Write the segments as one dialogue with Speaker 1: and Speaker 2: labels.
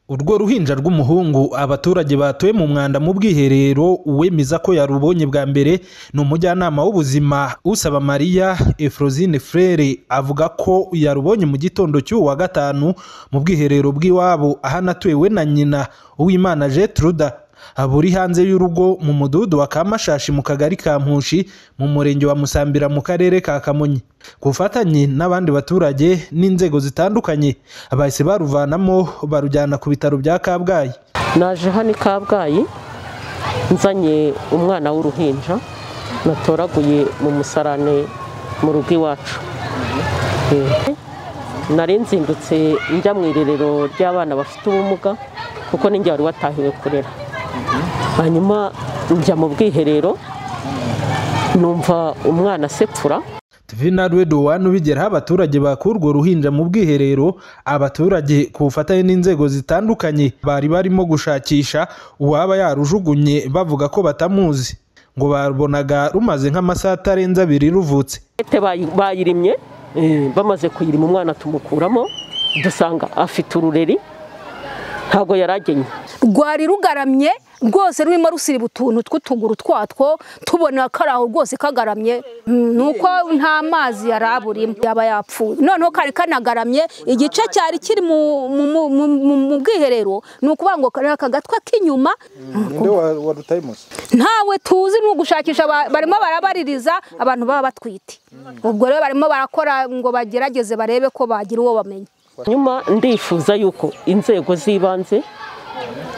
Speaker 1: Urwo ruhinja rw'umuhungu abaturage batuye mu mwanda mu bwiherero, uwemeza ko yarubonye bwa mbere ni umujyanama w'ubuzima Usaba Mariya Euphrosine Frere, avuga ko yarubonye mu gitondo cy'uyu wa gatanu mu bwiherero bw'iwabo ahanatuye we na nyina Uwimana Gertrude, buri hanze y'urugo mu mudugudu wa Kamashashi mu kagari ka Mpushi mu murenge wa Musambira mu karere ka Kamonyi. Ku bufatanye n'abandi baturage n'inzego zitandukanye bahise baruvanamo barujyana ku bitaro bya Kabgayi.
Speaker 2: Naje hano i Kabgayi nzanye umwana w'uruhinja natoraguye mu musarane mu rugo iwacu. Nari nzindutse njya mu irerero ry'abana bafite ubumuga kuko ninjye wari watahiwe kurera. Hanyuma njya mu bwiherero numva umwana asepfura.
Speaker 1: TV na Radio One bigeraho abaturage bakurwa uruhinja mu bwiherero, abaturage ku bufatanye n'inzego zitandukanye bari barimo gushakisha uwaba yarujugunye bavuga ko batamuzi, ngo babonaga rumaze nk'amasaha atarenze 2 ruvutse.
Speaker 2: Bayirimye, bamaze kuyirima umwana tumukuramo dusanga afite urureri, ntabwo yaragenye.
Speaker 3: Rwari rugaramye rwose rurimo rusiriba utuntu tw'utuguru twatwo, tubona ko ari aho rwose kagaramye, nuko nta mazi yaraburimo yaba yapfuye. Noneho kari kanagaramye, igice cyari kiri mu bwiherero, ni ukuvuga ngo aka gatwa k'inyuma. Ntawe tuzi, ni ugushakisha, barimo barabaririza abantu baba batwite. Ubwo rero barimo barakora ngo bagerageze barebe ko bagira uwo bamenya.
Speaker 2: Nyuma ndifuza yuko inzego z'ibanze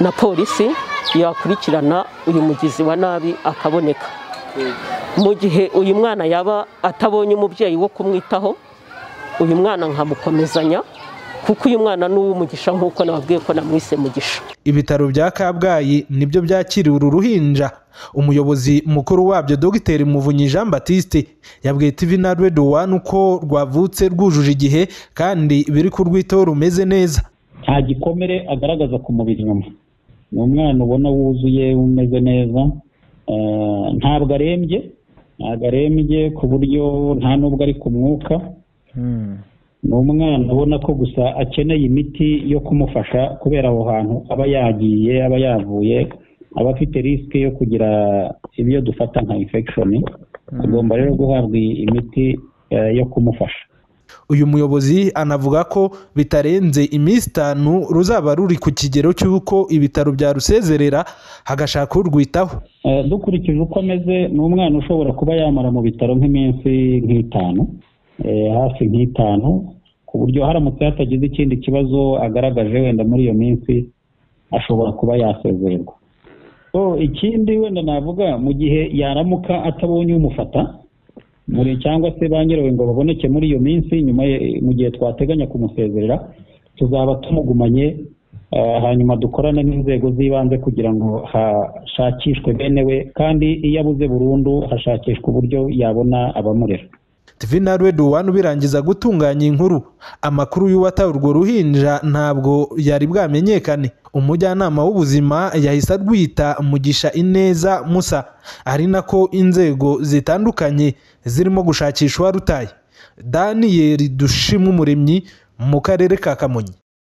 Speaker 2: na polisi yakurikirana uyu mugizi wa nabi akaboneka. Mu gihe uyu mwana yaba atabonye umubyeyi wo kumwitaho, uyu mwana nkamukomezanya, kuko uyu mwana ni uw'umugisha nk'uko nababwiye ko namwise Mugisha.
Speaker 1: Ibitaro bya Kabgayi nibyo byakiriye uru ruhinja. Umuyobozi mukuru wabyo Dr Muvunyi Jean Baptiste yabwiye TV na Radio One uko rwavutse rwujuje igihe kandi biri kurwitaho rumeze neza.
Speaker 4: Nta gikomere agaragaza ku mubiri inyuma, ni umwana ubona wuzuye umeze neza, ntabwo arembye ku buryo nta nubwo ari ku mwuka. Ni umwana ubona ko gusa akeneye imiti yo kumufasha kubera aho hantu aba yagiye, aba yavuye, aba afite risike yo kugira ibyo dufata nka infection, agomba rero guhabwa imiti yo kumufasha.
Speaker 1: Uyu muyobozi anavuga ko bitarenze iminsi 5 ruzaba ruri ku kigero cy'uko ibitaro bya rusezerera hagashaka urwitaho.
Speaker 4: Dukurikije uko ameze, ni umwana ushobora kuba yamara mu bitaro nk'iminsi nk'itanu, hafi nk'itanu, ku buryo haramutse hatagize ikindi kibazo agaragaje wenda muri iyo minsi ashobora kuba yasezererwa. Ikindi wenda navuga, mu gihe yaramuka atabonye umufata muri cyangwa se ba nyirawe ngo baboneke muri iyo minsi nyuma mu gihe twateganya kumusezerera, tuzaba tumugumanye, hanyuma dukorane n'inzego z'ibanze kugira ngo hashakishwe bene we, kandi iyo abuze burundu hashakishwa uburyo yabona abamurera.
Speaker 1: TV na Radio One birangiza gutunganya inkuru, amakuru y'uwataye urwo ruhinja ntabwo yari bwamenyekane. Umujyanama w'ubuzima yahise arwita Mugisha Ineza Musa, ari nako inzego zitandukanye zirimo gushakisha uwarutaye. Daniel Dushimwe Umuremyi mu karere ka Kamonyi.